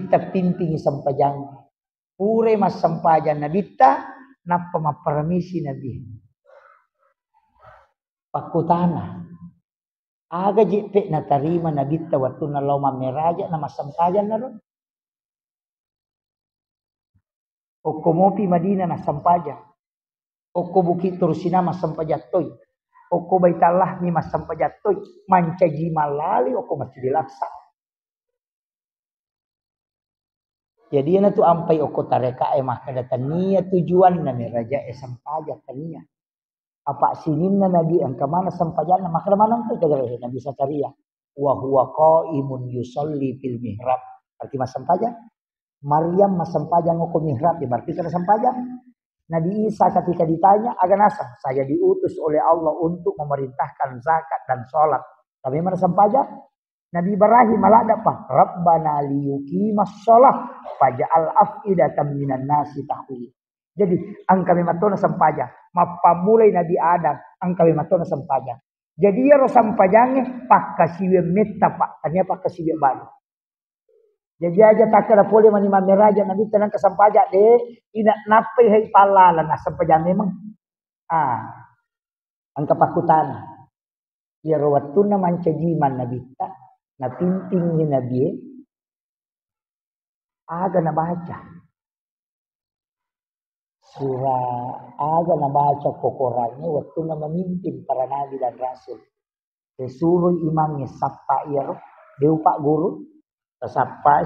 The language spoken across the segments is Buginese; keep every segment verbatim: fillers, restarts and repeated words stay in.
tappimpingi sempajang. Pure massempajang Nabitta, nappa mapparamisi Nabi. Pakkutana, aga jeppe natarima Nabitta wettunna lao mammeraja na massempajang naro? Okko mopi Madinah nassempajang. Okko Bukit Tursina massempajang toi. Okko Baitallahmi massempajang toi. Mancaji mallali okko Masjidil Aqsa. Jadi iyanatu ampai okko tarekae makkeda tania tujuanna merajae sempajang, tania. Apa sininna Nabi engka maneng sempajanna, makkeda maneng tu tegere Nabi Zakaria, "Wa huwa qaimun yusalli fil mihrab." Berarti massempajang. Maryam massempajang okko mihrab, ya berarti kada sempajang. Nabi Isa ketika ditanya, aga naseng, "Saya diutus oleh Allah untuk memerintahkan zakat dan sholat." Tapi mana sempajang? Nabi Ibrahim maladda pa, "Rabbana liyuqimas shalah faj'al af'idatan minan nasi tahwi." Jadi, engka memang tona sempajang. Mappammulai Nabi Adam, engka memang tona sempajang. Jadi, iyaro sempajangnge pakkasiwiang metta, Pak. Tania pakkasiwiang balu. Jadi, aja takkeda pole mani mammeraja Nabi tenang ke sempajang, de, ina nappai hai pallala na sempajang memang. Ah, engka pakkutana. Iyaro wettunna mancaji mannabitta, napimpingi Nabie, aga nabaca. Sura aga nabaca ko Korangnge wettunna memimpin para nabi dan rasul. Risuroi imangnge sappa iyaro, de upagguru, tasappai.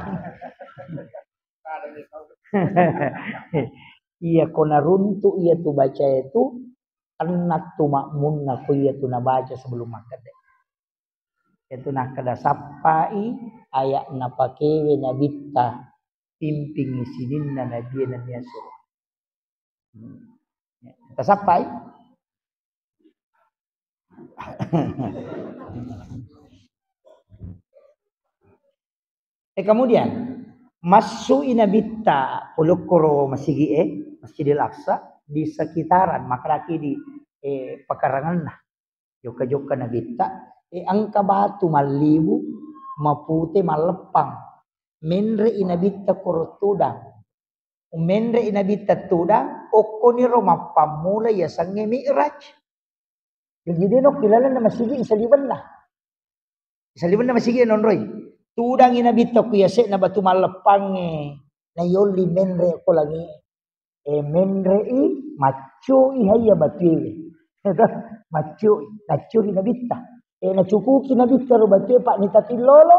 Iya ko naruntuk iyatu bacae tu, tenna tu makmunna ko iyatu nabaca sebelum makkeda. Iyatu nakkeda sappai ayat napakewe nabitta, pimpingi sininna nabie nennia suruh. Hmm. Tasappai? Eh, kemudian, massu'i nabitta polokkoro masigi'e, Masjidil Aqsa, di sekitaran, makkadaki di, eh, pekaranganna. Jokka-jokka nabitta, eh, engka batu mallibu, mapute, malleppang. Menre'i nabitta koro tudang. Menre'i nabitta tudang, okkoniro mappammula yasengnge Mi'raj. Jaji de nokki lalenna masigi isaliwenna. Isaliwenna masigi nonroi. Tudangi nabitta ku yase'na batu malleppangnge, nayolli menre ko langi. Eh, menre'i, maccoi haiya batuewe. Eto, maccoi, naccuri nabitta. Eh, nacukuki nabitta ro batue, Pak, nitati lolo.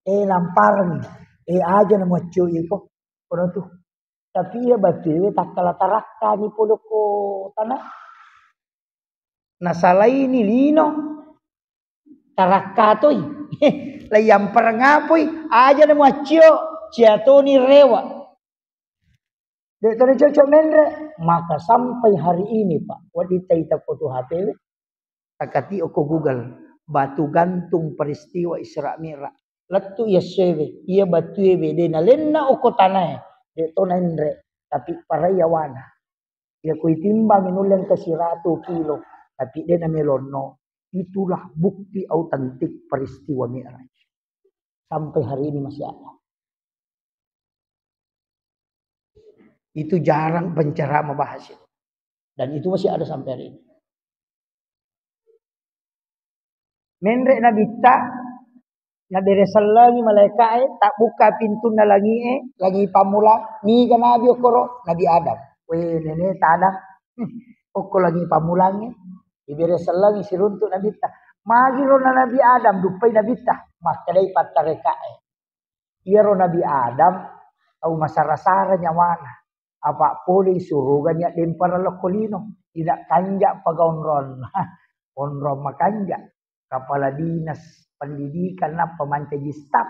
Eh, lamparni. Eh, aja na maccoi ko. Kono tu. Tapi iya batuewe takkala tarakkani pole ko tana. Nasalaini lino. Tarakka toi. Laiyampareng apoi, aja na muaccio, ciatoni rewa. De' to cocok menre, maka sampai hari ini, Pak, wedding taita foto H P we, takati oko Google, batu gantung peristiwa Isra Mi'raj. Lettu iya sewe, iya batuewe, de' nalenna oko tanae, de' to naenre, tapi parai yawana. Iya ko itimbang nulle engka siratu kilo, tapi de' namelonno. Itulah bukti autentik peristiwa Mi'raj. Sampai hari ini masih ada. Itu jarang penceramah bahas itu. Dan itu masih ada sampai hari ini. Menre nabitta, nabere sellengi malaika'e, tabbukka pintunna langi'e, langi pammulang, niga nabi okkoro? Nabi Adam. We, nene tadang. Hmm, okko langi pammulangnge, ibere sellengi siruntuk nabitta. Magiro na Nabi Adam, duppai nabitta. Makkedai pattareka'e. Iyaro Nabi Adam tau masara-sara nyawana. Apa pole suruga nia dempara lokko lino. Tidak kanja paga onronna. Onrong makanja. Kepala dinas pendidikan nappa mancaji staf.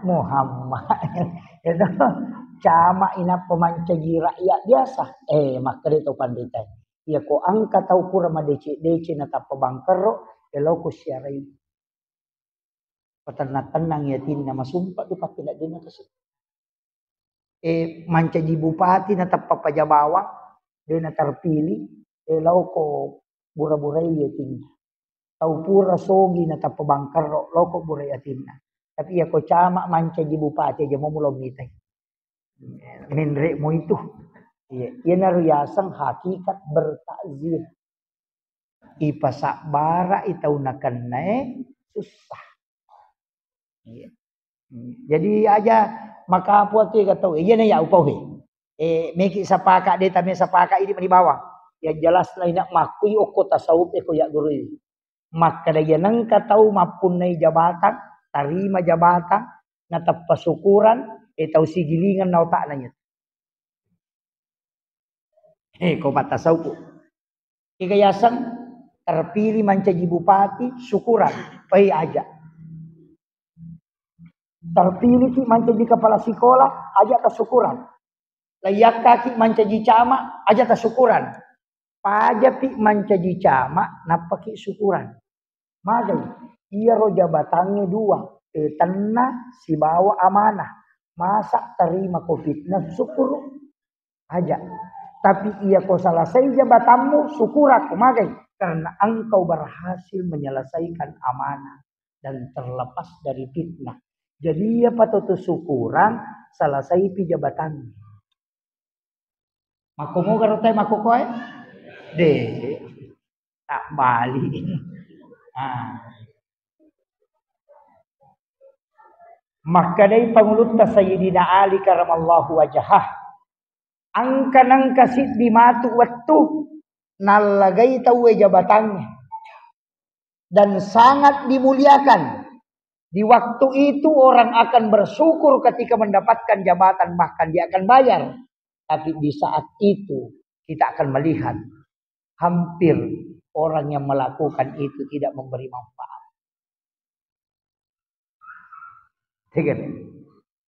Muhammad. Itu cama inappa mancaji rakyat biasa. Eh, makkeda to panrita. Iya ko engka tau pura madeceng-deceng natappa bangkerro, eloko siarai. Patenna-tennang yatinna, masumpa tu pappeneddinna kasi. Eh, mancaji bupati natappa pajabawang, de' naterpilih, eh, laoko bura-burai yatinna. Tau pura sogi natappa bangkerro, laoko burai yatinna. Tapi iya ko camat mancaji bupati aja mau mulo mitai. Menre' mo itu. Iya, iyanaro yaseng hakikat bertakzir. Ipasabbara'i tau nakennae susah. Iya. Jadi aja makapu atu ega tau. Iyana ya upau he. Eh, meki sapaka de tame sapaka idi mani bawang. Ya jelas na ina makkui okko tasawuf eko ya guru ini. Makkeda iya nengka tau mappunnai jabatan, tarima jabatan, nateppa syukuran, eh, tau sigilingan na otakna iya. He, ko pattasauku. Ega yaseng terpilih mancaji bupati, syukuran, pai aja. Terpilih ki mancaji kepala sekolah, aja ta syukuran. Layyakka ki mancaji camat, aja ta syukuran. Pajapi mancaji camat, nappaki syukuran. Magai, iyaro jabatangnge dua, petenna sibawa amanah. Masa tarima ko fitnah, syukuru. Aja. Tapi iya ko selesai jabatanmu, syukurakko. Magai, karena engkau berhasil menyelesaikan amanah dan terlepas dari fitnah. Jadi iya patoto syukuran, selesai pi jabatanmu. Makko moga ro tae makko koe? De. Tak bali. Ah. Makkedai pangulutta Sayyidina Ali karamallahu wajhah. Engka nengka siddi matu wettu nallagai tauwe jabatangnge. Dan sangat dimuliakan. Di waktu itu orang akan bersyukur ketika mendapatkan jabatan, bahkan dia akan bayar. Tapi di saat itu kita akan melihat hampir orang yang melakukan itu tidak memberi manfaat.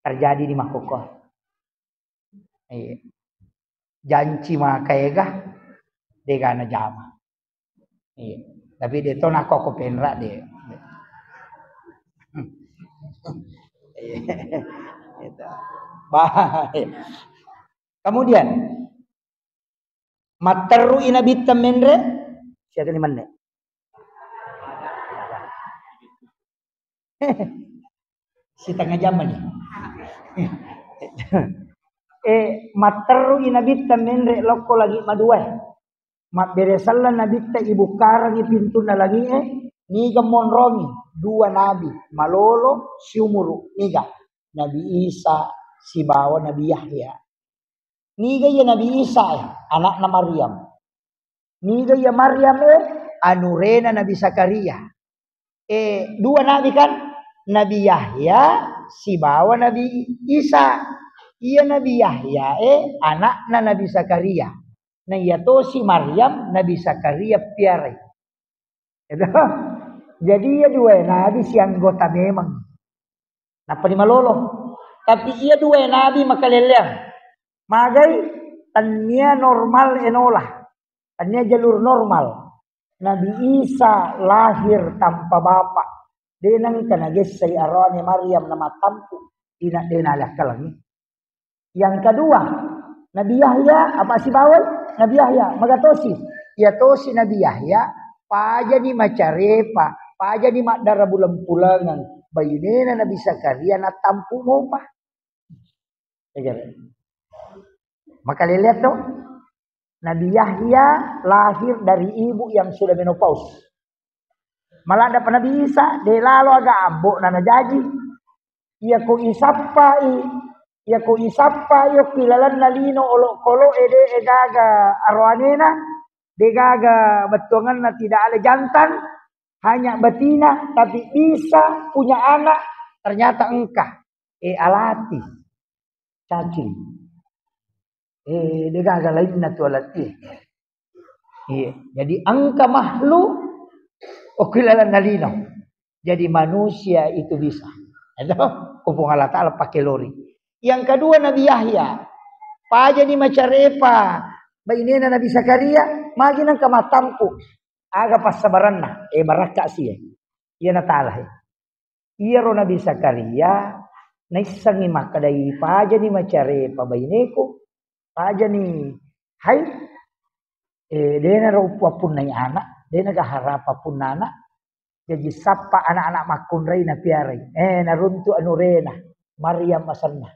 Terjadi di Makoko. Iya. Janci makaega, dega na jama. Iya. Tapi de to nako ko penra de. Iya. Gitu. Bah. Kemudian matteru i nabitta menre, siaga ni menne. Setengah jam mani. Eh, matteru i nabitta menre lokko lagi madua. Mabbere sella nabitta ibukkarangi pintunna langi'e, niga monrongi dua nabi, malolo, siumuru, niga Nabi Isa sibawa Nabi Yahya. Niga iya Nabi Isa, eh, anakna Maryam. Niga iya Maryam, eh, anurena Nabi Zakaria. Eh, dua nabi kan? Nabi Yahya sibawa Nabi Isa. Iya Nabi Yahya, eh, anakna Nabi Zakaria. Na iya tosi Maryam, Nabi Zakaria piarai. Gitu. Jadi iya dua nabi sianggota memang. Nappa ni malolo. Tapi iya dua nabi makaleleang. Magai, tania normal enola. Tania jalur normal. Nabi Isa lahir tanpa bapak. De nengka nagessai aroane Maryam namattampu. Ina de nalakkalangi. Yang kedua, Nabi Yahya, apa sibawai? Nabi Yahya, magatosi. Iya tosi Nabi Yahya, pajani macarepa, pajani maddara buleng-pulengeng. Bainena Nabi Zakaria natampu mopa. Egere. Makaleleang to? Nabi Yahya lahir dari ibu yang sudah menopause. Maladda pa Nabi Isa, de lalo aga ambo'na najaji. Iyako isappai, iyako isappai okki lalenna lino olokolo e de gaga aroanena, de gaga bettuangenna tidak ada jantan, hanya betina, tapi bisa punya anak, ternyata engka. Eh, alati. Cacing. Eh, de gaga lainna tu alati. Iya, jadi engka makhluk okki lalenna lino. Jadi manusia itu bisa. Itu ko Puang Allah Ta'ala pakai lori. Yang kedua Nabi Yahya. Pajani macarepa bainena Nabi Zakaria, magi nengka matampu. Aga passabaranna, eh, barakka sie. Iya natala, eh. Iyaro Nabi Zakaria naissengngi makkedai, pajani macarepa baineku, pajani haid, eh, denaro uppunnai anak, denaga harapa punna anak, Jaji sappa anak-anak makkunrai napiarai. Eh, naruntu anurena, Maryam asenna.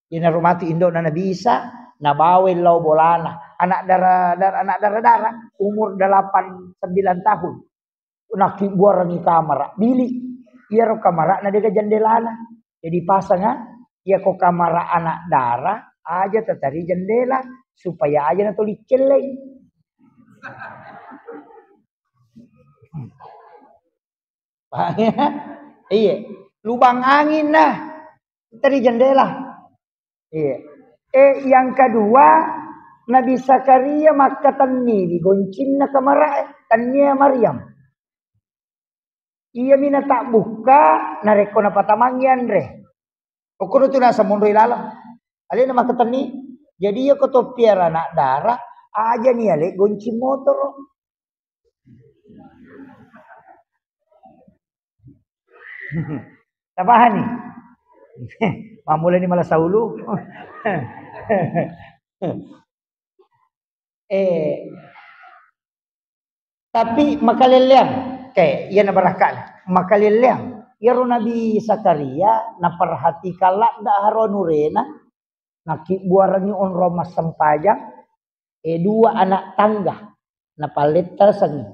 Iyanaro matu indo'na Nabi Isa, nabawai lao bolana. Anak dara-, dara-, anak dara-dara, umur delapan sembilan tahun. Nakkibbuarengngi kamara, bili. Iyaro kamara'na dega jendelana. Jadi pasanga, iyako kamara anak dara, aja tatari jendela, supaya aja natoli celleng. Paham ya? Iya. Lubang angin nah. Tadi jendela. Iya. Eh, yang kedua, Nabi Zakaria makkatenni di goncinna kamarae, tennia Maryam. Iya mina tak buka, narekko napatamangi anre. Okkono tu nasa monroi laleng. Alena makkatenni. Jadi iya ko toppiara anak dara, aja ni ale goncing motoro. Tapahani? Mammulani mala saulu. Eh, tapi makalelleang, kayak iya na barakka'na. Makalelleang. Iyaro Nabi Zakaria naperhatikan ladda haro anurena, nakibbuarengngi onrong massempajang, eh, dua anak tangga, napallettasengngi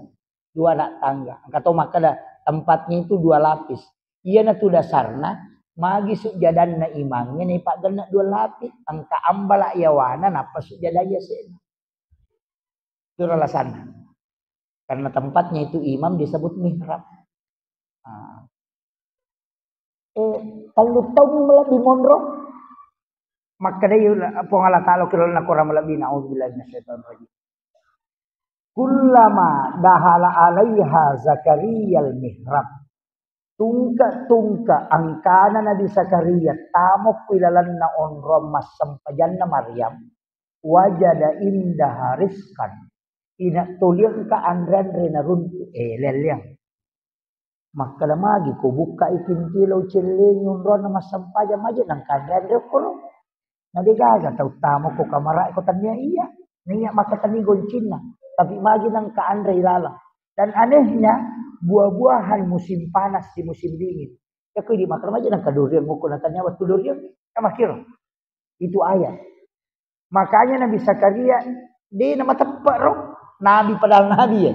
dua anak tangga. Engka to makkeda tempatnya itu dua lapis. Iyanatu dasarna, magi sujjadanna imangnge naipaggenna dua lapis, engka ambala yawana nappa sujjadai yase'na. Itu alasanna. Karena tempatnya itu imam disebut mihrab. Nah. Eh, tellu taung malebbi monro. Makkedai Puang Allah Ta'ala, kira na korang malebbi, naudzubillahi minasyaitonir rajim. Kullama dahala alaiha Zakariyal mihrab. Tungke-tungke engkana Nabi Zakaria tamo ku ilalenna onrong massempajanna Maryam. Wajada indaha rizqan. Ina toliangka anre-anre naruntu. Eh, lelleang. Makkeda magi ko bukkai pintu lo cellengi onronna massempajang maje nangka anre-anre okkoro. Na degaga tau tamo ko kamara ko tania iya. Naiya makkatenni goncinna. Tapi magi nangka anre ilalang. Dan anehnya, buah-buahan musim panas di musim dingin. Ya ko idi makkeda maje nangka durian muko na tania wettu durian. Ya makkiro. Itu ayat. Makanya Nabi Zakaria, de na mateppe ro. Nabi padahal nabi ya.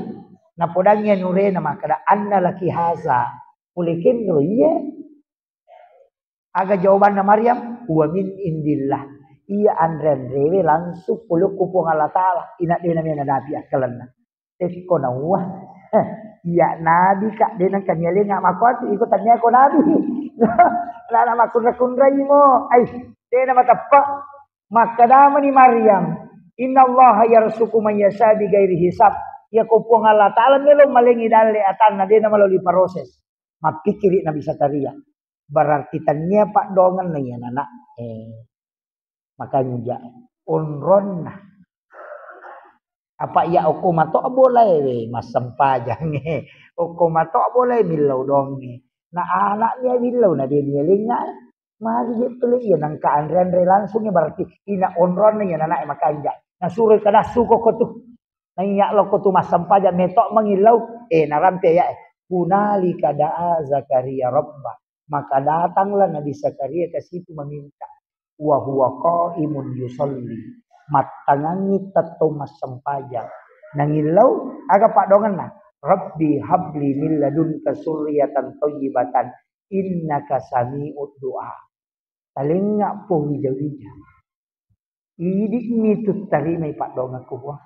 Napodangi anurena makkeda, "Anna laki haza." Pole kenro iya. Aga jawabanna Maryam, "Huwa min indillah." Iya anre-anrewe langsung pole ku Puang Allah Ta'ala. Ina de na mena nabi akkalenna. Tekko nauwa. Iya nabi ka, de nengka nialenga makkuatu, iko tania ko nabi. Nana makkunra-kunrai mo. Ai, de na mateppe. Makkedamani Maryam, "Innallaha yarzuqu man yasha bighairi hisab." Iya ko Puang Allah Ta'ala melo malengi dalle atanna, de na maloli proses. Mappikiri Nabi Zakaria. Berarti tania paddongeng na iya nana. Eh. Makanja onronna. Apa iya okko mato bolae we massempajangnge. Okko mato bolae millau dongnge. Na anaknya millau na de nialenga. Magi je tuli iya nangka anre-anre langsung ya berarti ina onronna iya nanae makanja. Nasuro kadassu koko tu. Naiya lokko tu massempajang meto mangillau. Eh, narampe ya. Hunalika da'a Zakaria rabba. Maka datanglah Nabi Zakaria ke situ meminta. Wa huwa qaimun yusalli. Mattangangi tettong massempajang. Nangillau, aga paddongenna? "Rabbi habli min ladunka surriyatan thayyibatan innaka sami'ud du'a." Talenga po wija-wija. Idi'mi tu tarimai paddongekku, Puang.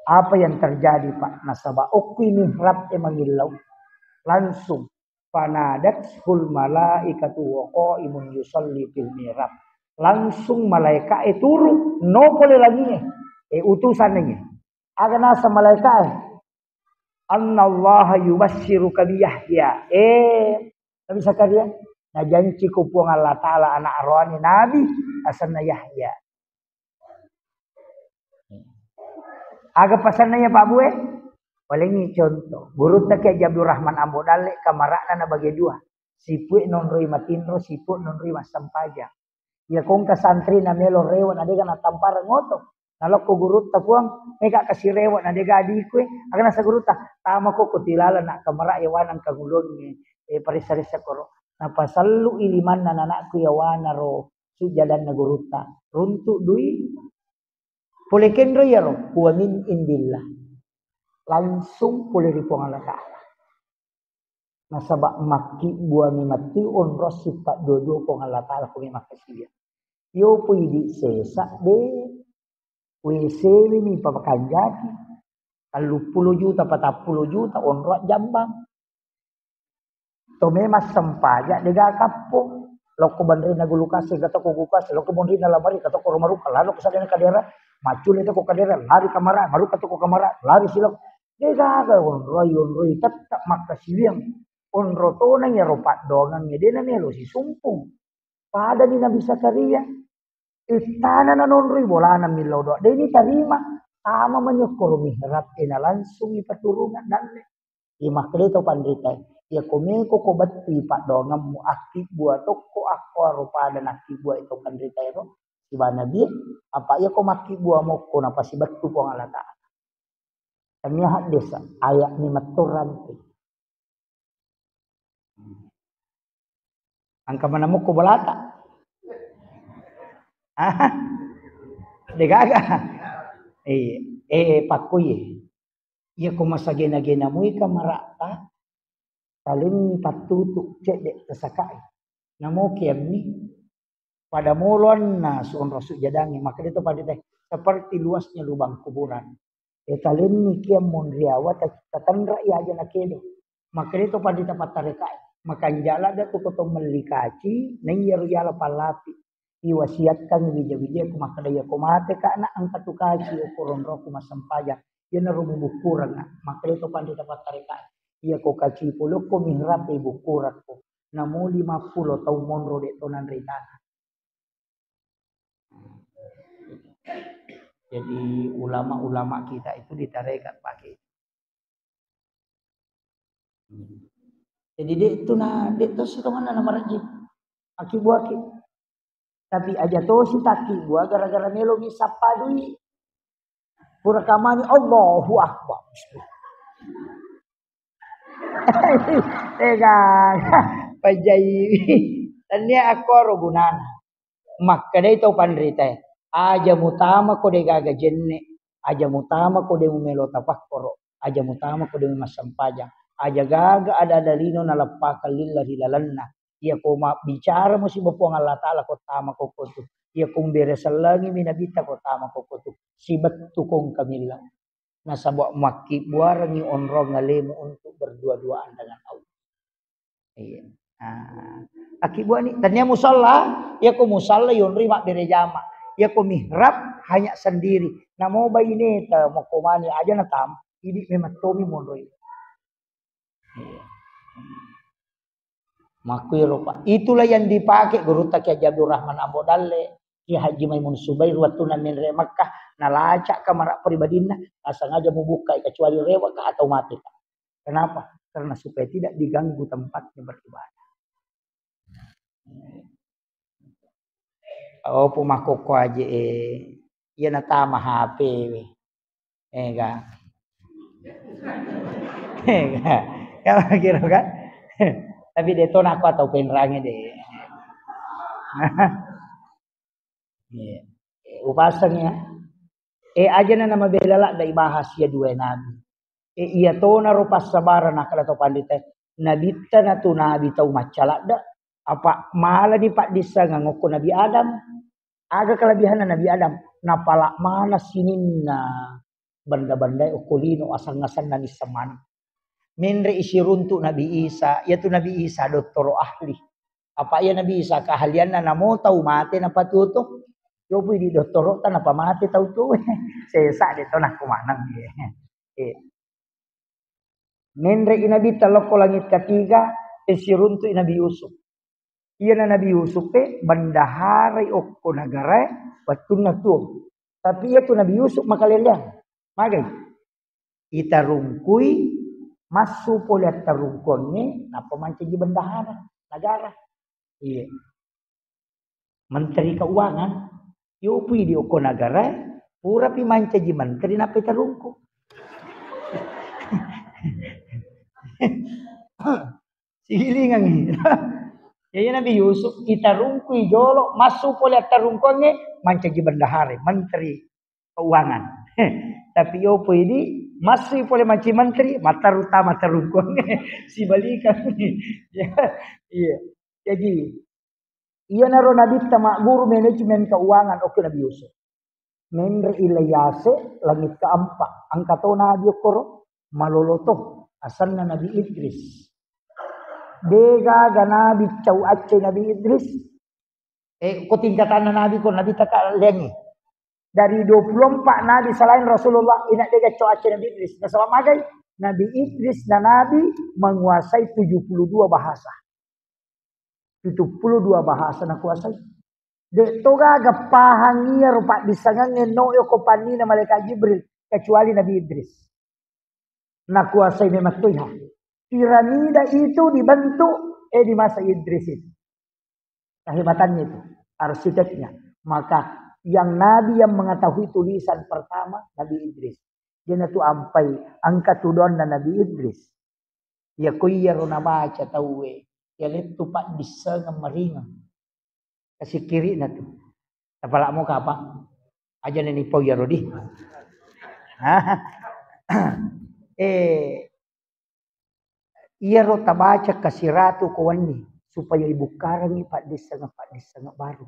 Apa yang terjadi, Pak? Nasaba okkui mihrab e mangillau. Langsung. Fanadathul malaikatu wa qaimun yusalli fil mihrab. Langsung malaika e turu, no pole langie. E, utusan e. Aga nasa malaika e? "Annallaha yubasyiruka bi Yahya." Eh, Nabi Zakaria, najanci ko Puang Allah Ta'ala anak aroane nabi, asenna Yahya. Aga pasenna ya Pak Bue? Palengi contoh. Gurutta Kiai Haji Abdurrahman Ambo Dalle kamara'na nabage dua. Sipue nonroi matinro, sipue nonroi massempajang. Iya kongka santri na melo rewe na dega na tampareng oto. Nalokko gurutta, "Puang, mega kasirewa na dega adikue." Aga nasa gurutta, "Tamako ko tilala na kamara yawana kangulongnge, eh, paressa-ressa koro." Napasallu ilimanna nanakku yawana ro sujjadanna gurutta. Runtu dui, pole kenro iyaro, "Huwa min indillah." Langsung pole ri Puang Allah Ta'ala. Nasaba makkibbuami matti onro sippa dua-dua Puang Allah Ta'ala, ko memang kasiwiyang. Yo pui di sesa de, W C mi pakanjaki, telluppulo juta, patappulo juta, onro jambang. To memang sempaja dega kappo. Lokko banrina gulukase, kata ko gulukase, lokko banrina lamari, kata ko rumaruka, lalo ko sadana kadera, macule to ko kadera, lari kamara, maruka to ko kamara, lari silok. Degaga onroi, onroi tetap makkasiwiang. Onro tona iyaro paddoangangnge, de namelo sisumpung. Padani Nabi Zakaria. Ittana nanonroi bolana millau doa. Deni tarima. Tama manyokkoro mihrab, ena langsung ipaturungan dalle. Iya makkeda to panrita, iya ko meko ko bettui paddoangammu, akkibbua tokko akko aro pada nakkibbua to panrita ero siba Nabi, apa iya ko makkibbua mokko napasibettu Puang Allah Ta'ala. Tania haddesa, ayat ni mattorante. Engka mana mokko bolata? Ah, degaga. Eh, eh, pakkuye. Iya ko masagena-gena mui kamara'ta, talenni pattutu cedde tasakae. Namo kiammi pada moloanna sonro sujjadangnge, makkeda to panrita, seperti luasnya lubang kuburan. E talenni kiam monriawa ta-, tatanra iya aja nakedo. Makkeda to panrita pattarekae, makanjala da tu ko to melli kaci, na iyaro yala pallapi. Iwasiatkan wija-wija ku makkeda, iya ko mate ka na engka tu kaci okko ronroku massempajang. Iyanaro mubukkureng na. Makkeda to panrita pattarekae, iya ko kaci pole ko mihrab e bukkurakko. Namo lima puluh taung monro de to nanre tana. Jadi ulama-ulama kita itu di tarekat pakai. Jadi de tu na, de to sitonganna na marajin. Aki buaki. Tapi aja tosi takki bua gara-gara melo mi sappa dui. Pura kamani Allahu Akbar. Tega. Pajai. Tania akkoro gunana. Makkedai tau panritae, aja mutama ko de gaga jenne, aja mutama ko de mumelo tapakkoro, aja mutama ko de mumassempajang, aja gaga ada-ada lino naleppakang lilla ri lalenna. Iya ko mabbicara musiba Puang Allah Ta'ala ko tama ko kotu. Iya ko mbere sellengi mi nabitta ko tama ko kotu. Sibettu kong kamilla. Nasaba makkibbuarengngi onrong alemu untuk berdua-duaan dengan Allah. Iya. Nah, akkibbuani, tania musalla, iya ko musalla yonri mabbere jama. Iya ko mihrab hanya sendiri. Namo baineta mokko mani aja natam, idi memang tomi monroi. Iya. Makkuiro, Pak. Itulah yang dipakai Gurutta Kiai Haji Abdul Rahman Ambo Dalle, Kiai Haji Maimun Subair, wattunna menre Makkah, nalacak kamara pribadinna, nasengaja mubukkai, kecuali rewaka atau mateka. Kenapa? Karena supaya tidak diganggu tempatnya beribadah. Opo makkokko aje, eh, iya natama H P we. Ega. Ega. Kamu kira kan? Tapi de to nakko atau penrange de. Iya. Upaseng ya. Eh, aja na nama bela ladda ibahas ya dua nabi. Eh, iya tona ro passabarang nakkeda to pandita. Nabitta na tu nabi tau macca ladda. Apa malani paddissengeng okko Nabi Adam. Aga kelebihanna Nabi Adam? Napala mana sininna benda-benda okko lino aseng-asenna nisseng maneng. Menre isiruntu Nabi Isa, yatu Nabi Isa dottoro ahli. Apa iya Nabi Isa keahlianna namo tau mate napatuo to. Jopui di dottoro ta napamate tau tuo. Sesa de to nakko maneng. Eh. Menre i Nabi talokko langit ketiga, e siruntu i Nabi Yusuf. Iyana Nabi Yusuf e bendaharai okko nagarae wettunna tuo. Tapi iya tu Nabi Yusuf makaleleang. Magai? Itarungkui massu pole attarungkuangnge, nappa mancaji bendahara nagara. Iya. Menteri Keuangan, yopui di okko nagara, Purapi mancaji menteri nappa itarungku. Sigilingangngi. Ya, iya Nabi Yusuf itarungkui jolo, massu pole attarungkuangnge mancaji bendahare, menteri keuangan. Tapi yopo idi massu pole mancaji menteri, matteru tama attarungkuangnge. Sibalikang. Ya, iya. Jadi, iyanaro nabitta magguru manajemen keuangan, oke, Nabi Yusuf. Menre ila yase langit keempat. Engka to nabi okkoro, malolo to, asenna Nabi Idris. Degaga nabi cau acce Nabi Idris. Eh, ko tingkatanna nabi, ko nabi taka lengi. Dari dua puluh empat nabi selain Rasulullah, ina dega cau acce Nabi Idris. Nasaba magai? Nabi Idris na nabi menguasai tujuh puluh dua bahasa. Pitu puluh dua bahasa nakuasai. De to gaga pahang iyaro paddissengengnge no yoko pannina malaikat Jibril, kecuali Nabi Idris. Nakuasai memang tuh, ya. Piramida itu dibentuk, eh, di masa Idris itu. Kehebatannya itu, arsiteknya. Maka yang nabi yang mengetahui tulisan pertama, Nabi Idris. Dia tu ampai angka tudonna Nabi Idris. Ya ko iyaro nabaca tauwe, ya lettu paddissengeng maringeng. Kasikkiri'na tu. Tapala'mo kapang? Aja nani pau iyaro di. Eh, iyaro tabaca kasiratu ko wenni, supaya ibukkarangi paddissengeng-paddissengeng baru.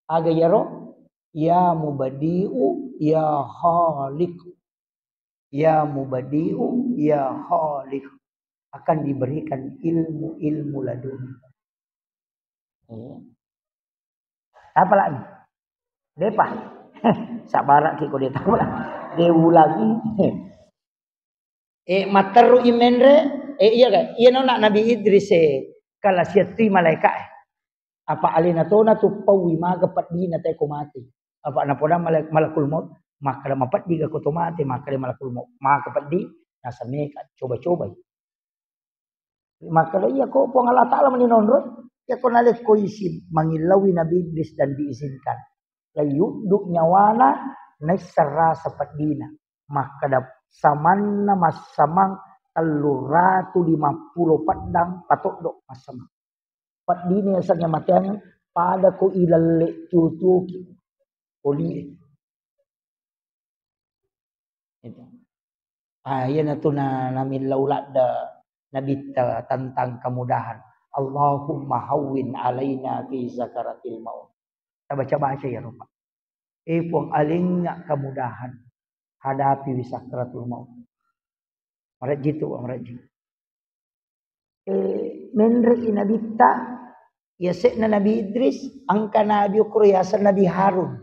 Aga iyaro? Ya Mubadi'u, ya Khaliq. Ya Mubadi'u, ya Khaliq. Akan diberikan ilmu-ilmu laduni. Eh. Apa lagi? Depa. Sabara ki ko de tahu lah. De ulangi. Eh, matteru i menre, eh, iya ga? Iya nona Nabi Idris, eh, kala siattui malaika, eh. Apa alena tona tu paui maga peddina te ko mate. Apa napoda malak-, malakul maut, makkada mapeddi ga ko to mate, makkada malakul maut. Maga peddi, nasameka, coba-cobai. Makkada iya ko Puang Allah Ta'ala mani nonro, iya ko nalekko isin, mangillaui Nabi Idris dan diizinkan. Layuddu nyawana, naisseng rasa peddina. Makkada samanna massamang tellu ratu lima puluh peddang patoddo massamang. Peddini yasengnge mateang pada ko ilalle cucuki. Oli. Itu. Ah, iyanatu na, namillau ladde Nabitta tentang kemudahan. Allahumma hawwin alaina fi sakaratil maut. Tabaca-baca ya, Pak. Eh, Puang, alinga kemudahan hadapi wi sakratul maut. Marejji tu, marejji. Eh, menre i Nabitta, yase'na Nabi Idris, engka nabi ukro yaseng Nabi Harun.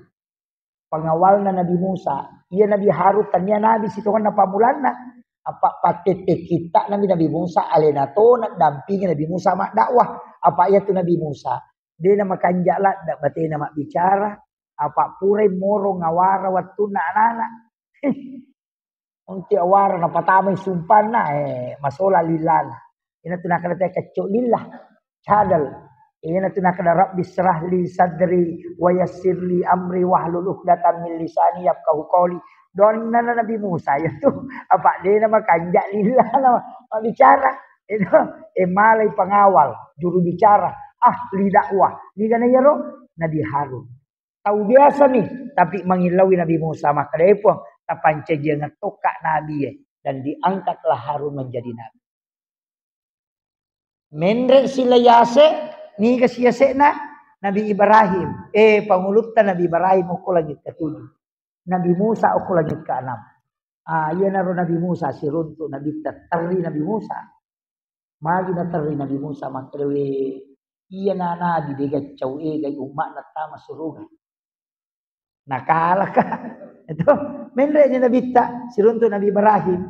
Pengawalna Nabi Musa. Iya Nabi Harun tania nabi sitongenna pammulanna. Apa pattette kitta nabi Nabi Musa, alena tona dampingi Nabi Musa maddakwah. Apa iyatu Nabi Musa, dena makanja ladda batena mabbicara, apa purai moro ngawara wettunna anana. Unti awara napatamai sumpanna, eh, masola lillana. Ina tu nakkeda te kecco lillah. Cadal. Ina tu nakkeda rabbi israh li sadri wa yassir li amri wahlul uqdatam min lisani yafqahu qawli. Donna Nabi Musa ya tu. Apa dena makanja lillana mabbicara. Itu, eh, malai pengawal, juru bicara, ahli dakwah. Niga na yaro? Nabi Harun. Tau biasa nih, tapi mangillaui Nabi Musa, makkeda, "Eh, Puang, tapancajiang tokka nabi, eh." Dan diangkatlah Harun menjadi nabi. Menre sila yase, niga si yase'na? Nabi Ibrahim. Eh, pangulutta Nabi Ibrahim okko langit ketujuh. Nabi Musa okko langit keenam. Ah, iyanaro Nabi Musa siruntu Nabi terri Nabi Musa. Magi naterri Nabi Musa, makkeda, "We, iyana nabi dega cau egai umma'na tama suruga." Nakalaka. Itu menre ni Nabitta, siruntu Nabi Ibrahim,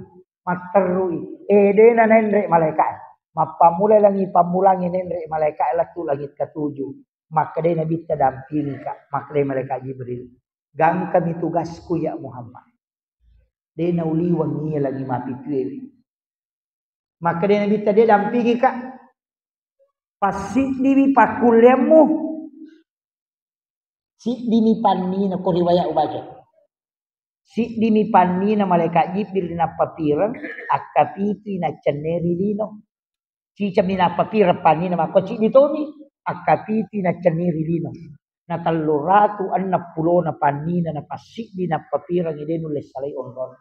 matterrui. Eh, dena nenre malaika. Mappammula langi pammulangi nenre malaika latu langit ketujuh. Makkeda Nabitta, "Dampingika." Makkeda malaikat Jibril, "Gangkami tugasku ya Muhammad." De nauliweng iya lagi mapituewe. Makkeda Nabitta, "De dampingika. Passiddiwi pakkulleammu, siddimi pannina." Ko riwayat ubaca. Siddimi pannina malaikat Jibril nappapireng, akkapitui naccenneri lino. Cicami nappapireng pannina makko ciddi tomi, akkapitui naccenneri lino. Na tellu ratu enneng pulona pannina napassiddi nappapireng de nulle salai onrong.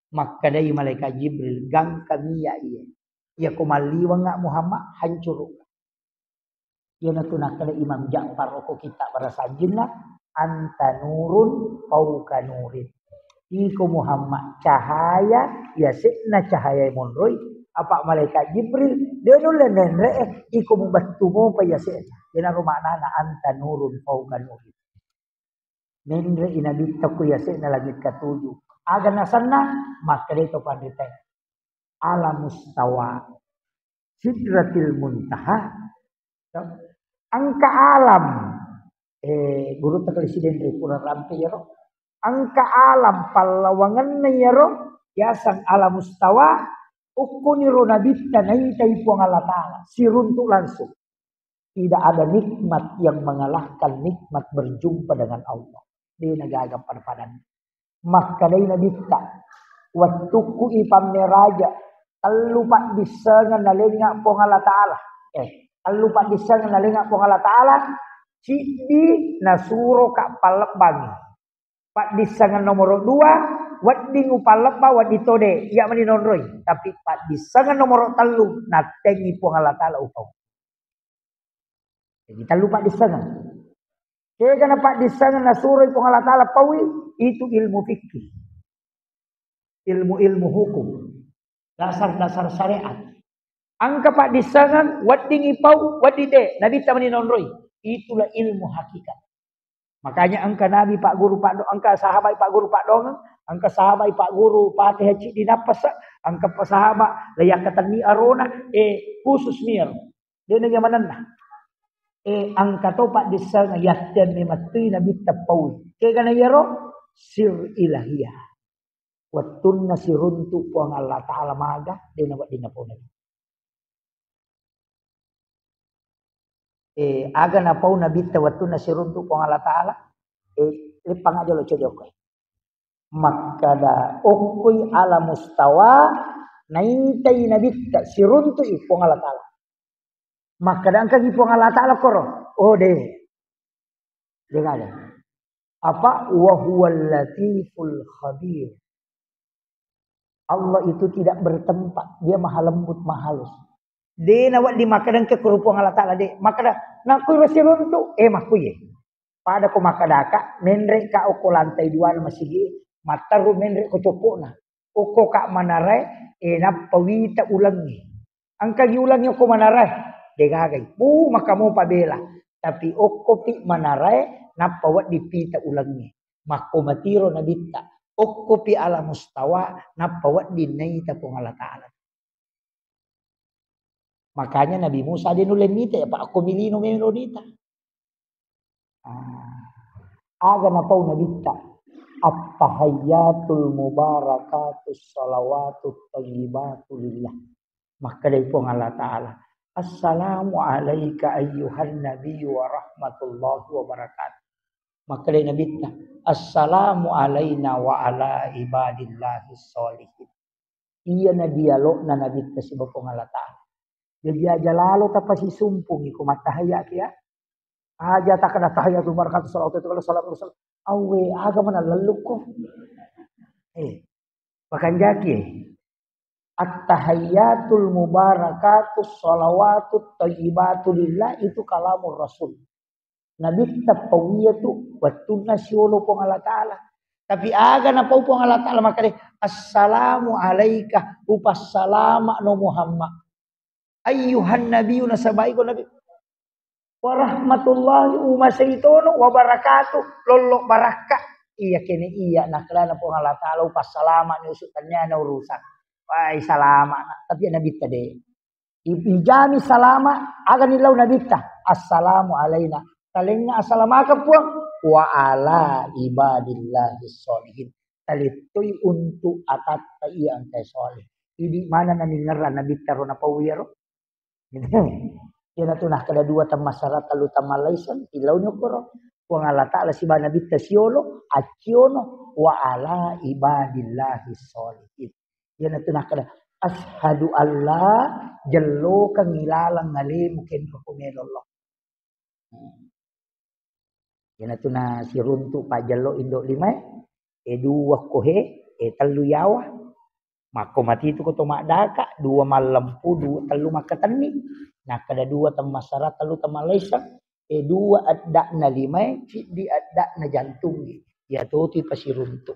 Makkedai malaikat Jibril, gangkami iya iye. Iyako malliwengnga Muhammad, hancurukka. Iyanatu nakkeda Imam Ja'far okko kitta' barasajinna, anta nurun fauqa nurin. Iko Muhammad cahaya, yase'na cahaya monroi, apa malaikat Jibril, de nulle menre'e, iko mubattu mopa yase'na. Iyanaro maknana anta nurun fauqa nurin. Menre'i Nabitta ku yase'na langit katuju. Aga nasenna? Makkedai to panritae. Ala mustawa Sidratil Muntaha. Engka alam. Eh, guru tekali sidenre kurang rampe yaro. Engka alam pallawangenna yaro. Yaseng ala mustawa. Ukkuniro Nabitta naitai Puang Allah Ta'ala. Siruntuk langsung. Tidak ada nikmat yang mengalahkan nikmat berjumpa dengan Allah. Dena gaga pada-padanna. Makkedai Nabitta, wettukku ipammeraja, tellu paddissengeng nalengnga Puang Allah Ta'ala. Eh, tellu paddissengeng nalengnga Puang Allah Ta'ala, ciddi nasuroka pallebbangi. Paddissengeng nomoro dua, wedding upallebba, wedding tode, iya mani nonroi. Tapi paddissengeng nomoro tellu, nattengi Puang Allah Ta'ala upau. Jadi tellu paddissengeng. Kegana paddissengeng nasuroi Puang Allah Ta'ala paui, itu ilmu fikih. Ilmu-ilmu hukum. Dasar-dasar syariat. Engka paddissengeng, wedding ipau, wedding de, Nabitta mani nonroi. Itulah ilmu hakikat. Makanya engka Nabi pagguru paddo-, engka sahabat pagguru paddoangeng, engka sahabat pagguru Fatihah ciddi nappasa, engka pa sahabat la yakkatenni arona, eh, khusus mir. Dena jamananna. Eh, engka to paddissengeng yattenni mettui Nabitta paui. Kegana yaro sir ilahiyah. Wettunna siruntuk Puang Allah Ta'ala maga, dena wedding napau Nabi. Eh, aga napau Nabitta wettunna siruntuk Puang Allah Ta'ala? Eh, leppang aja lo cedokoi. Makkada okkoi ala mustawa, naitai Nabitta siruntuk i Puang Allah Ta'ala. Makkada engkagi Puang Allah Ta'ala koro? Oh, de. Dengar. Apa? Wa huwal latiful khabir. Allah itu tidak bertempat, dia maha lembut, maha halus. De na wedding makkada engka koro Puang Allah Ta'ala de. Makkada, nakku siruntuk, eh, makkuye. Pada ko makkadaka, menre ka okko lantai dua na masigi, matteru menre ko coppo'na. Okko ka manarae, eh, nappa wita ulengnge. Engkagi ulengnge okko manarae, degagai. Bu, maka mopa bela. Tapi okkopi manarae, nappa wedding pita ulengnge. Makko matiro Nabitta. Okkopi ala mustawa, nappa wedding naita Puang Allah Ta'ala. Makanya Nabi Musa de nulle mita, ya, Pak, okko milino melo nita. Ah. Aga napau Nabitta? At-tahiyyatul mubarakatus salawatut thayyibatu lillah. Makkedai Puang Allah Ta'ala, "Assalamu alaika ayyuhan nabiyyu wa rahmatullahi wa barakatuh." Makkedai Nabitta, "Assalamu alaina wa ala ibadillahis sholihin." Iyana dialogna Nabitta sibawa Puang Allah Ta'ala. Jaji aja lalo tapasisumpungi ko mattahayya kia. Aja takkada tahiyatul barakatuh salawatu, salawatu, salawatu. Awwe, aga mana lellukko. Eh, pakanjaki, eh. At-tahiyyatul mubarakatus salawatut thayyibatu lillah itu kalamur Rasul. Nabitta pauiya tu wettunna siolo Puang Allah Ta'ala. Tapi aga napau Puang Allah Ta'ala makkeda, "Assalamu alaika, upassalama no Muhammad. Ayyuhan nabiyyu," nasaba iko Nabi. "Wa rahmatullahi," umasei tono, "wa barakatuh," lollo barakka. Iya kene iya nakkedana Puang Allah Ta'ala, "Upassalama ni usuk taniana urusan." Wai salama na. Tapi Nabitta de. I-, ijami salama, aga ni lau Nabitta? "Assalamu alaina." Talengnga assalamaka Puang, "wa ala ibadillahis sholihin." Talettoi untuk atatta iya engkae soleh. Idi mana naningerra Nabitta ro napau iyaro? Iyanatu nakkeda dua temmassara, tellu temmallaiseng, tillauni okkoro. Puang Allah Ta'ala sibawa Nabitta siolo, acciono, wa ala ibadillahi sholihin. Iyanatu nakkeda, "Asyhadu alla," jellokang ilaleng alemu kenro ko melo Allah. Iyanatu na siruntu pajjello indo limae, e dua ko he, e tellu yawa. Makko matitu ko to maddaka, dua mallempu, dua tellu makkatenni. Nakkeda dua temmassara, tellu temmallaiseng. E dua eddakna limae, ciddi eddakna jantungnge. Iyatotu ipasiruntu.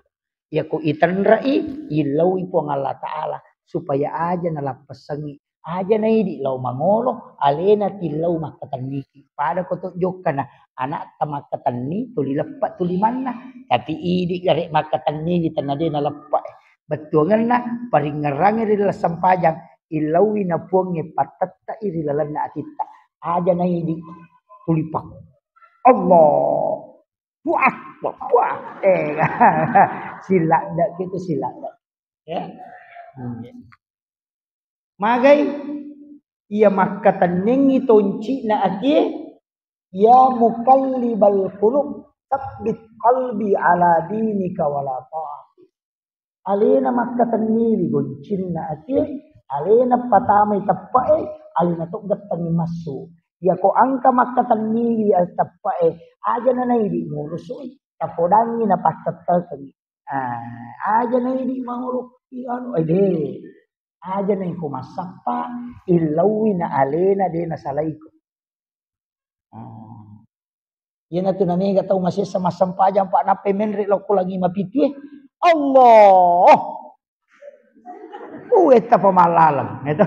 Iyako itenre'i, illaui Puang Allah Ta'ala supaya aja nalappessengngi, aja naidi lao mangolo, alena tillau makkatenniki. Pada ko to jokkana, anakta makkatenni, tuli leppa tuli manna. Tapi idi gare makkatenni, tenna de naleppa. Bettuangenna, paringngerangngi ri laleng sempajang, illaui na Puangnge pattette'i ri lalenna atitta. Aja naidi, tuli pak. Allah. Puah, puah, puah. Eh, siladda gitu, siladda. Ya. Hmm. Magai iya makkatennengngi tonci'na atie, "Ya muqallibal qulub, tsabbit qalbi ala dinika wala ta'ati." Alena makkatenniwi goncinna atie, alena patamai teppe'e, alena to gettengngi massu. Iyako engka makkatenniwi teppe'e, aja nanaidi ngurusu'i, tapodangngi napattettekengngi. Ah, aja naidi mangolo, anu, eh, de. Aja naiko massappa, illaui na alena de nasalaiko. Ah. Iyanatu namega tau masessa massempajang, Pak, nappai menre lao ko langi mapitue. Allah. Uwetta pamallaleng, gitu.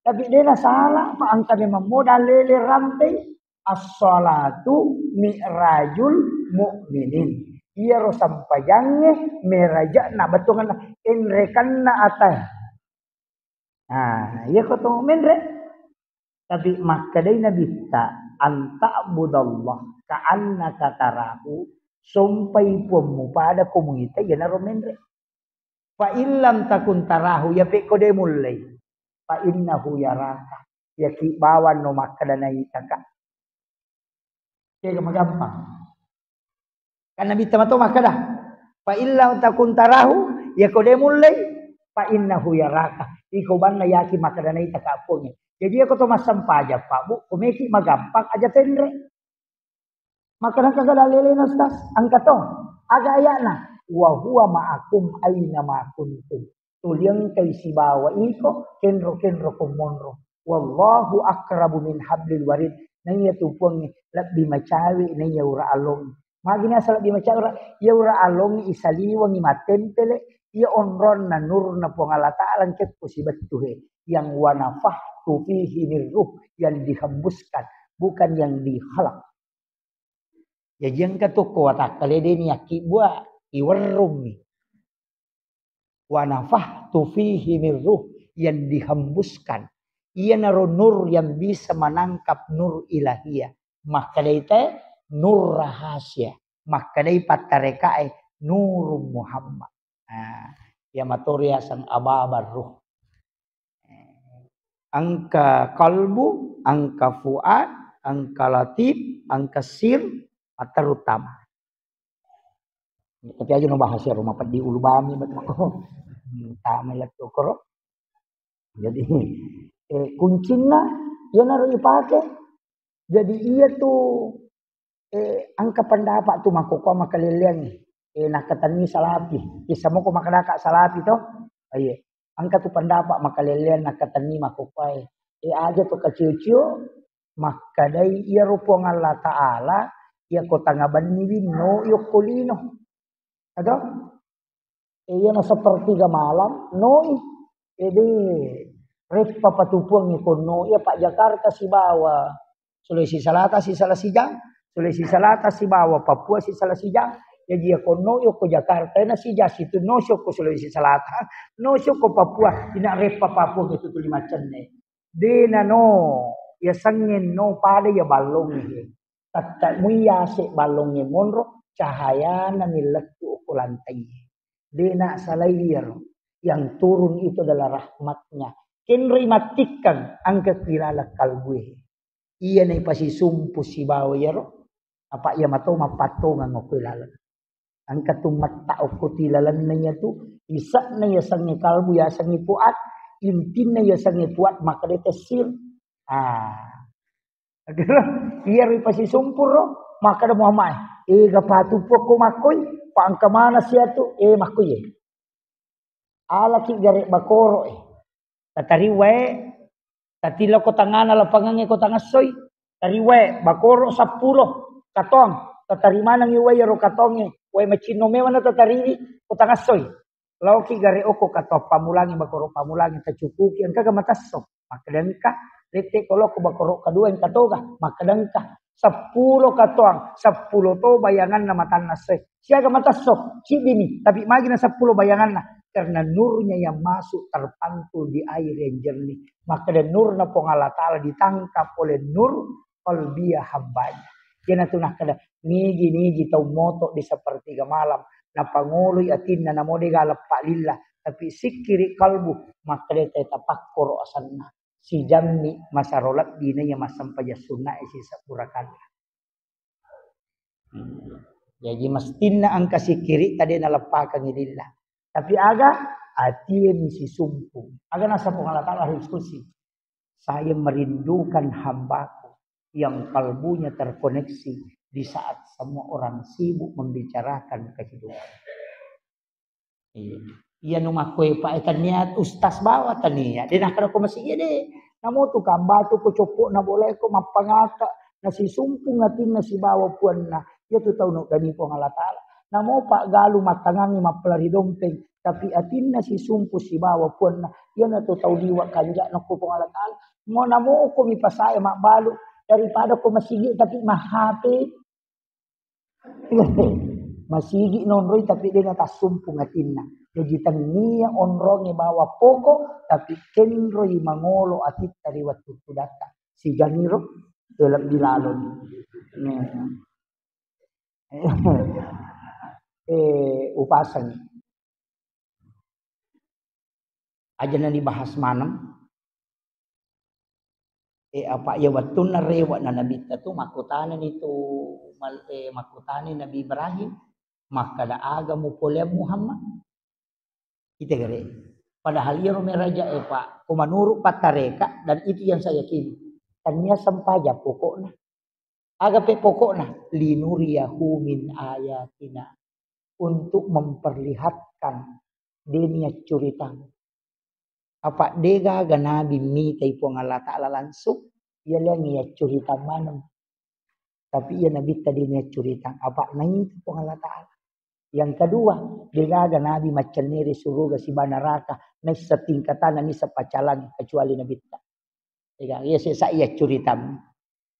Tapi de nasala, Pak, engka memang modal lele rantai. As-salatu mi'rajul mu'minin. Iyaro sempajangnge meraja'na, bettuangenna enrekanna atae. Nah, iya ko to menre. Tapi makkedai Nabitta, "Anta'budallah ka'annaka tarahu," sompai Puammu pada ko muita, iyanaro menre. "Fa illam takun tarahu," iya pekko de mullei, "fa innahu yaraka," iyaki bawang no makkeda naitaka. Kega magampang. Kan Nabitta mato makkeda, "Fa illam takun tarahu," iyako de mullei, "fa innahu yaraka." Iko banna yaki makkeda naitaka Puangnge. Jadi iyako to massempajang, Pak, Bu, ko meki magampang aja tenre. Maka nengka gala lelena, Ustaz? Engka to. Aga aya'na? "Wa huwa ma'akum aina ma kuntum." Tuli engkai sibawa iko, kenro-kenro ko monro. "Wallahu aqrabu min hablil warid." Naiya tu Puangnge lebbi macawe naiya ura along. Magi nasa lebbi macawe ura, iya ura along isaliwangi mattempele, iya onronna nurna Puang Allah Ta'ala engkekko sibettu he. Yang "Wa nafakhtu fihi min ruh," yang dihembuskan, bukan yang dikhalaq. Jaji engka tokko watakkale de niakkibbua, iwerrummi. "Wa nafakhtu fihi min ruh," yang dihembuskan. Iyanaro nur yang bisa menangkap nur ilahiyah. Makkedai te nur rahasia. Makkedai pattarekae nurung Muhammad. Nah, iya mato riaseng ababar ruh. Engka kalbu, engka fuad, engka latif, engka sir, matteru tama. Tapi aja no bahas ya, rumah peddi ulu bami, bet mako. Hmm, tama lettu koro. Jadi, eh, kuncinna, iyanaro ipake. Jadi, iya tu, eh, engka pendapat tu makkokkoe makalelleangngi. Eh, nakkatenni salapi. Kissa moko makkadaka salapi to? Iya. Engka tu pendapat makalelleang nakkatenni makkokkoe. Eh, aja to kacio-cio, makkadai iyaro Puang Allah Ta'ala, iyako tangabenniwi no yokko lino. Atau? Eh, iyana sepertiga malam, noi. Ede, reppa patupuang iko noi, apa Jakarta sibawa Sulawesi Selatan sisala sijang, Sulawesi Selatan sibawa Papua sisala sijang. Jaji iyako noi yokko Jakarta, ena sijang situ, no syokko Sulawesi Selatan, no syokko Papua, ina reppa Papua itu tuli macenne. De nano, iya sangngeng no pada iya ballongnge. Tatta mui yase ballongnge monro, cahayana millettu okko lantai. De nassalai iyaro. Yang turun itu adalah rahmatnya. Kenroi mattikkang engka kilaleng kalbue. Iya naipasisumpu sibawa iyaro. Apa iya mato mappattongeng okko laleng. Engka tu metta okko ti lalenna iya tu, ise'na iya sengnge kalbu, iya sengnge fuad, intinna iya sengnge fuad, makkeda tessil. Ah. Iya ri pasisumpuro, makkeda Muhammad, "Eh, gapatu pokko makkoi, pa engka mana sia tu?" Eh, makkoi, eh. Alaki gare bakoro, eh. Tatari wae, tatillo ko tangana lapangangnge ko tangassoi. Tari wae, bakoro seppulo katong. Tatari manengngi wae ro katongnge. Wae macinno mewa na tatariwi ko tangassoi. Laoki gare okko katong pamulangi bakoro pamulangi tacukuki engka ga matesso. Makkeda engka, lette ko lokko bakoro kedua engka toga. Makkeda engka, seppulo katoang, seppulo to bayanganna matanna se. Siaga matesso, siddimi, tapi magi na seppulo bayanganna. Karena nurnya yang masuk terpantul di air yang jernih. Makkeda nurna Puang Allah Ta'ala ditangkap oleh nur qalbiyah hambanya. Iyanatu nakkeda, nigi-nigi tau moto di sepertiga malam, napangoloi atinna namo de galeppa lillah, tapi sikkiri kalbu, makkeda te tapakkoro asenna. Sijammi masaro lebbi naiya massempajang sunnae sisebbu rakaat. Jaji mestinna engka sikkiri tadi naleppakangi lillah. Tapi aga atie mi sisumpung. Aga nasaba Puang Allah Ta'ala diskusi. Saya merindukan hambaku yang kalbunya terkoneksi di saat semua orang sibuk membicarakan kehidupan. Iya. Iya nu makkoe pa, eh, tania ustaz bawa tania. De nakkeda ko masigi de. Namo tu kambatu ko coppo na boleh ko mappangaka. Nasisumpung atinna sibawa puanna. Iya tu tau nudani Puang Allah Ta'ala. Namo pa galu mattangangi mappalari dompeng. Tapi atinna sisumpu sibawa puanna. Iya na tu tau liwa kanjak nakko Puang Allah Ta'ala. Mo namo ko mi pasae mabbalu daripada ko masigi tapi mahape. Masigi nonroi tapi de natassumpung atinna. Jaji tennia onrongi bawa poko tapi kenroi mangolo atitta ri wettu tudatta. Sijaniro lebbi laloni. Eh, upasangi. Aja na dibahas maneng. Eh, apa iya wettunna rewe' na Nabitta tu makkutanani tu mal-, eh, makkutani Nabi Ibrahim, makkeda aga mupoleang Muhammad? Ite gare. Padahal iyaro meraja e, Pak, ko menurut pattareka dan itu yang saya yakini. Tania sempajang pokokna. Aga pe pokokna, linuriyahu min ayatina, untuk memperlihatkan de niaccuritang. Apa de gaga nabi mitai Puang Allah Ta'ala langsung, iya liang niaccuritang maneng. Tapi iya nabitta de niaccuritang, apa naita Puang Allah Ta'ala. Yang kedua, de gaga nabi maccennere suruga siba neraka, naissa tingkatanna, naissa paccalangi kecuali nabitta. Ega, iya sesa iya curitam.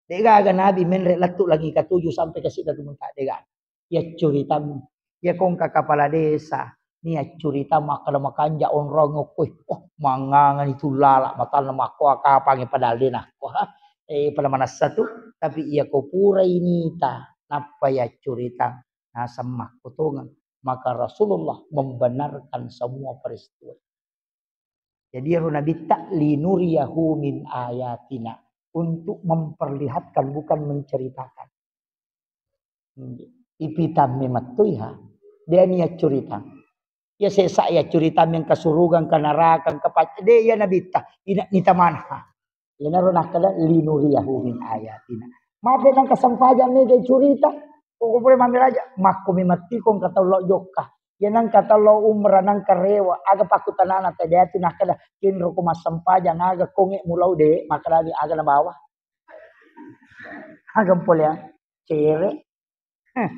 De gaga nabi menre lettu langi katuju sampai ke sidratul muntaha, de gaga. Iya curitam. Iya kongka kepala desa, nia curitam makkeda makanja onrong okkoe. Oh, mangangani tu lala, matanna makkoa kapangi padahal de nakko. Eh, pada manassa tu, tapi iya ko purai nita, nappa iya curitam. Naseng makkutongeng, maka Rasulullah membenarkan semua peristiwa. Jadi ero nabitta linuriyahu min ayatina, untuk memperlihatkan, bukan menceritakan. Ipitamme mettui ha, de niaccuritang. Iya sesa iya curitam yang kesurugang, ke neraka, ke pac-, de iya nabitta, ina nitamana ha. Iyanaro nakkeda linuriyahu min ayatina. Mape nang kesempajang mega curita. Ko pole mami raja, makko mi mattiko engka tau lao jokka. Iya nang engka tau lao umrah nang karewa, aga pakkutanana tadi atu nakkeda, kenro ko massempajang aga konge mulau de, makkedami aga nabawa. Aga pole ya, cere. Heh.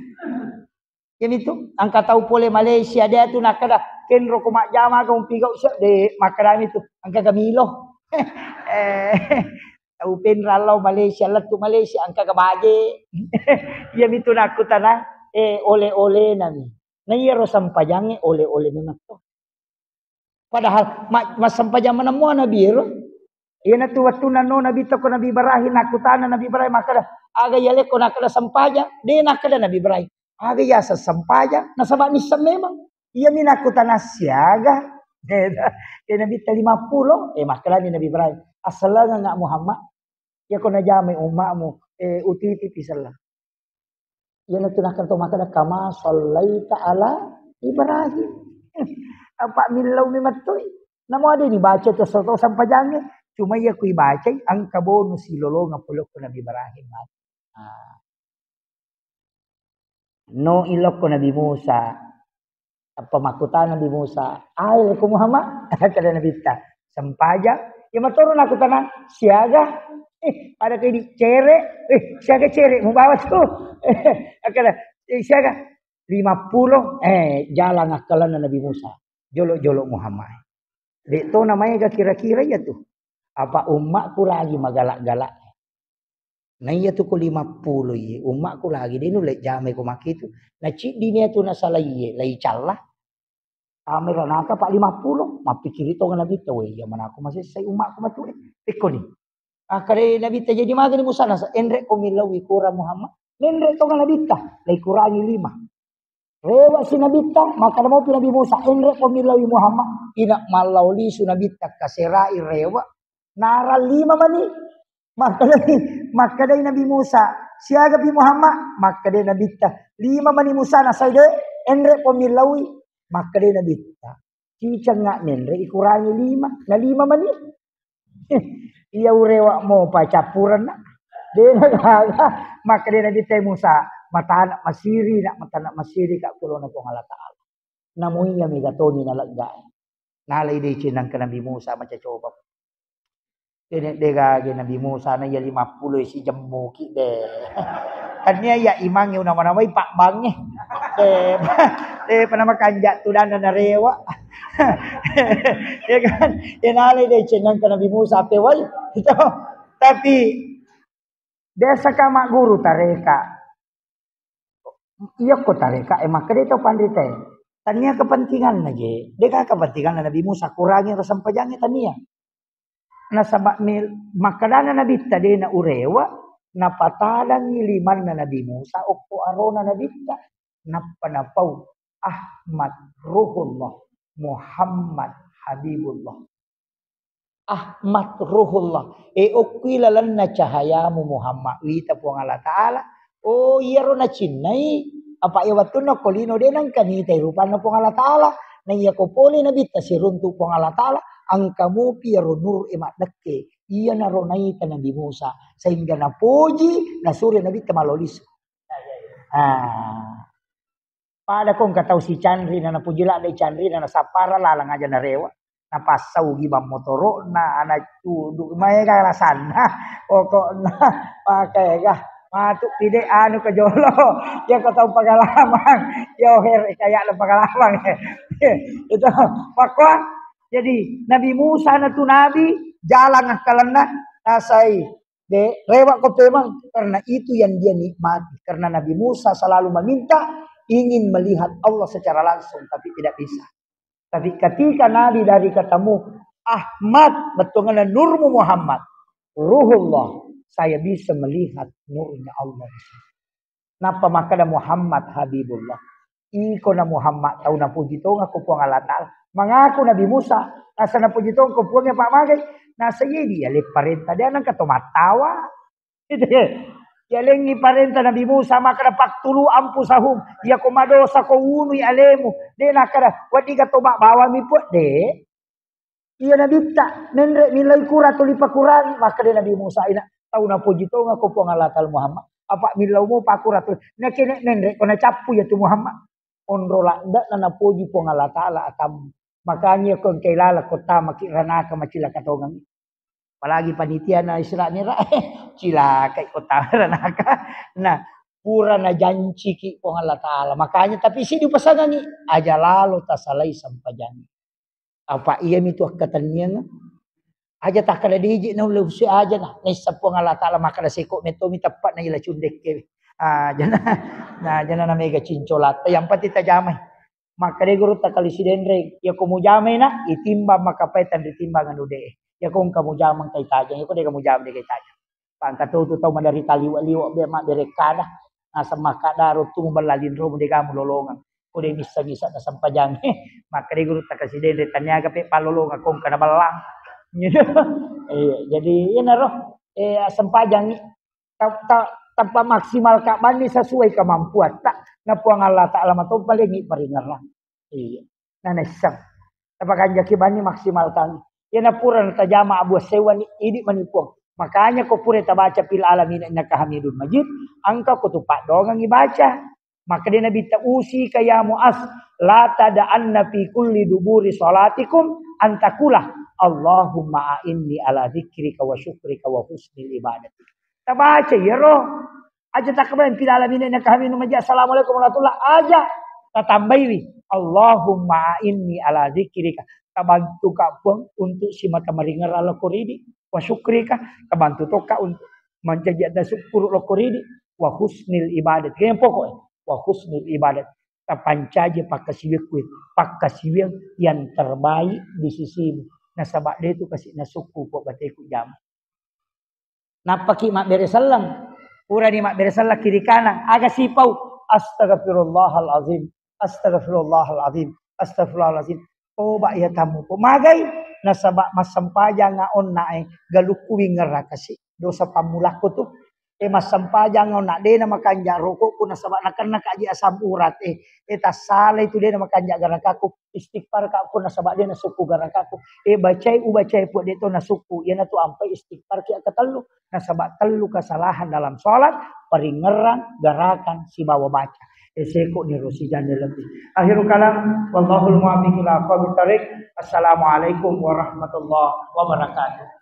Iyamitu, engka tau pole Malaysia, de atu nakkeda, kenro ko majjama aga umpigau sia, de, makkedami tu, engka ga milo. Eh, tau penrang lao Malaysia, lettu Malaysia, engka ga baje. Iyamitu nakkutana, eh, ole-ole nami. Na iyaro sempajangnge ole-ole memang to. Padahal ma-, massempajang maneng mua Nabi ero. Iyanatu wettunna no Nabi toko Nabi Ibrahim, nakkutana Nabi Ibrahim makkeda, aga iya lekko nakkeda sempajang? De nakkeda Nabi Ibrahim, aga iya sempajang? Nasaba nisseng memang. Iyami nakkutana siaga. Eh, Nabi ta lima puluh, eh, makkedani Nabi Ibrahim, assalengeng nga Muhammad. Iya ko najamai ummamu, eh, utitipi selleng. Iyanatu nakkeda to makkeda, "Kama sallaita ala Ibrahim." Apa millau mi mattoi. Namo ada ni baca to soto sampajangnge. Cuma iya kui bacai engka bonus silolongang pole ko Nabi Ibrahim. Ah. No ilokko Nabi Musa. Apa makkutana Nabi Musa, "Ai ko Muhammad?" Kada Nabitta, "Sempajang." Iya matoro nakkutana, "Siaga?" Eh, pada ke dicere, eh, siaga cere, mubawa tu. Kada, eh, siaga? Lima puluh, eh, jalang akkalenna Nabi Musa. Jolo-jolo Muhammad. De' to namaega kira-kira iya tu. Apa ummakku lagi magalak-galak. Na iya tu ko lima puluh iye, ummakku lagi de' nulle jamai ko makkitu. Na ciddini iya tu nasalai iye, lai calla. Amera naka pa lima puluh, mappikiri tong Nabitta, "Weh, iya manako masessai ummakku matu e." Pekkoni. Akkadai Nabitta, "Jadi magani Musa?" Nasa, "Enre' ko millaui kurang Muhammad." Nenre' tong Nabitta, lai kurangi lima. Rewa si Nabitta, makkada mopi Nabi Musa, "Enre' ko millaui Muhammad." Ina mallao lisu Nabitta, kaserai rewa, narang lima mani. Makkadai, makkadai Nabi Musa, "Siagapi Muhammad?" Makkadai Nabitta, "Lima mani Musa." Nasai de', "Enre' ko millaui." Makkadai Nabitta, "Cicengnga menre' ikurangi lima, na lima mani." Iya urewa mopa cappurenna. De' nagaga. Makkadai Nabitta, "Musa, matana masiri na, matana masiri ka kulona Puang Allah Ta'ala." Namo iya mega toni nalegga. Nalai deceng nangka Nabi Musa macacoba. Kene de' gage Nabi Musa na iya lima puluh si jemmuki de'. Kan iya, iya imangnge unama-namai pabbangnge. De', de' pa namakanja' tudanna narewa. Ya kan? Ya nalai deceng nangka Nabi Musa pe wai. Itu. Tapi biasa ka magguru tareka. Iya ko tareka e makkeda tau panrita e. Tania kepentinganna je. De' ka kepentinganna Nabi Musa kurangi ro sampajangnge tania. Nasaba' mi-, makkedana Nabitta de' na urewa, napatadangngi limanna Nabi Musa okko arona Nabitta, nappa napau Ahmad Ruhullah, Muhammad Habibullah. Ahmad Ruhullah, e okkui lalenna cahayamu Muhammad, wita Puang Allah Ta'ala. Oh, iyaro nacinnai, apa iya wettunna ko lino de' nangka nitai rupanna Puang Allah Ta'ala. Na iya ko pole Nabitta siruntu Puang Allah Ta'ala, engka mopi iyaro nur e maddekke. Iyanaro naita Nabi Musa, sehingga napoji, nasuro Nabitta malolisu. Ah. Pada ko engka tau sicanri na napoji ladde canri na nasappara lalang aja narewa. Napassau gibang motoro'na, ana cudu, maega rasanna, pokokna, makaega, matu pide anu ke jolo, ya ko tau pagalamang, ya her, kayak lo pagalamang, itu, makua, jadi Nabi Musa na tu nabi, jalang akkalenna, nasai, de', rewa ko pemang, karena itu yang dia nikmati, karena Nabi Musa selalu meminta, ingin melihat Allah secara langsung, tapi tidak bisa. Tapi ketika Nabi dari katamu, "Ahmad, bettuanna nurmu Muhammad, Ruhullah, saya bisa melihat nurnya Allah di sini." Nappa makkeda Muhammad Habibullah. Iko na Muhammad tau napuji tonga ko Puang Allah Ta'ala. Mengaku Nabi Musa, nasa napuji tonga ko Puang ya Pak Magai. Nasa iya dia le parenta dia nangka to mattawa. Itu ya. Yalengngi parenta Nabi Musa, makkeda, "Faqtulu anfusakum." Iya ko madosa ko unui alemu. De' nakkeda, "Wedding ga toba bawami, Puang." De'. Iya Nabitta, menre' millai kura tuli pakurangi. Makkeda Nabi Musa, "Ina, tau napoji tonga ko Puang Allah Ta'ala Muhammad. Apa millau mo pakura tuli." Nakene menre' ko nacappu ya tu Muhammad. Onro ladde'na napoji Puang Allah Ta'ala atammu. Makanya ko engkai laleng ko tamaki ranaka macilaka tongang. Apalagi panitia na Isra Mi'raj, cilakai ko tama ranaka. Nah, pura najanciki Puang Allah Ta'ala. Makanya tapi si dipasangangi, aja lalo tasalai sampajang. Apa iya mitu akkatenniang? Aja takkada diji naulle usi aja na. Naissa Puang Allah Ta'ala makkada seko metto mi teppa na ila cundekke. Ah, jana, nah, jana na mega cincolatta. Yang penting tajamai. Makkeda guru takkali sidenreng, iya ko mujamai na, itimbang makapai tanri timbang anu de'. Iya ko engka mujamang kai tajang, iya ko de' ga mujamang de' kai tajang. Pangka tu tu tau maderita liwa-liwa be mabbere kada. Naseng makkada ro tu mubella linromu de' ga mulolongang. Ko de' missa-missa na sampajang. Makkeda guru takkali sidenreng, taniaga pe pallolongang ko engka na bellang. Iya, jadi iyanaro, eh, sampajangi. Ta-, ta-, Tappa maksimalka banni sesuai kemampuatta. Na Puang Allah Ta'ala matompa lengi paringerrang. Iya. Na naisseng. Tappa kanjaki banni maksimalkan. Iyana pura natajama abu sewani idi mani Puang. Makanya ko pura tabaca fil alamin innaka hamidun majid, engka ko tu paddoangengngi baca. Maka dia Nabi ta usika ya Muaz, la tada'anna fi kulli duburi salatikum antakulah, Allahumma a'inni ala dzikrika wa syukrika wa husnil ibadati. Tabaca iyaro. Aja takkabalang fil alamin innaka hamidun majid. Assalamualaikum warahmatullah. Aja tatambaiwi. Allahumma a'inni ala dzikrika. Tabantuka Puang untuk simata maringerrang lao ko ridi. Wa syukrika. Tabantu tokka untuk mancaji ada syukur lao ko ridi. Wa husnil ibadat. Yang pokok. Wa husnil ibadat. Tapancaji pakkasiwiang kuwi. Pakkasiwiang yang terbaik di sisimu. Nasaba de tu kasi nasukku ko bateku jama. Nappaki mabbere selleng. Purani mabbere selleng kiri kanan, aga sipau? Astagfirullahalazim. Astagfirullahalazim. Astagfirullahalazim. Toba iya tammu ko magai, nasaba massempajang onna e galukku wingerrakasi. Dosa pammulakku tu. E massempajang onna dena makanja rokokku nasaba nakenna kaji asam urat e. E tassala itu dena makanja garakaku. Istighfar ka pun nasaba de nasukku garakaku. E bacai ubacai pun de to nasukku. Iyana tu ampai istighfar ki ketellu. Nasaba tellu kesalahan dalam sholat, paringerrang, garakan, sibawa baca. E seko ni rosi jande lebih. Akhirul kalam, wallahul muwaffiq ila aqwamit thariq. Assalamualaikum warahmatullahi wabarakatuh.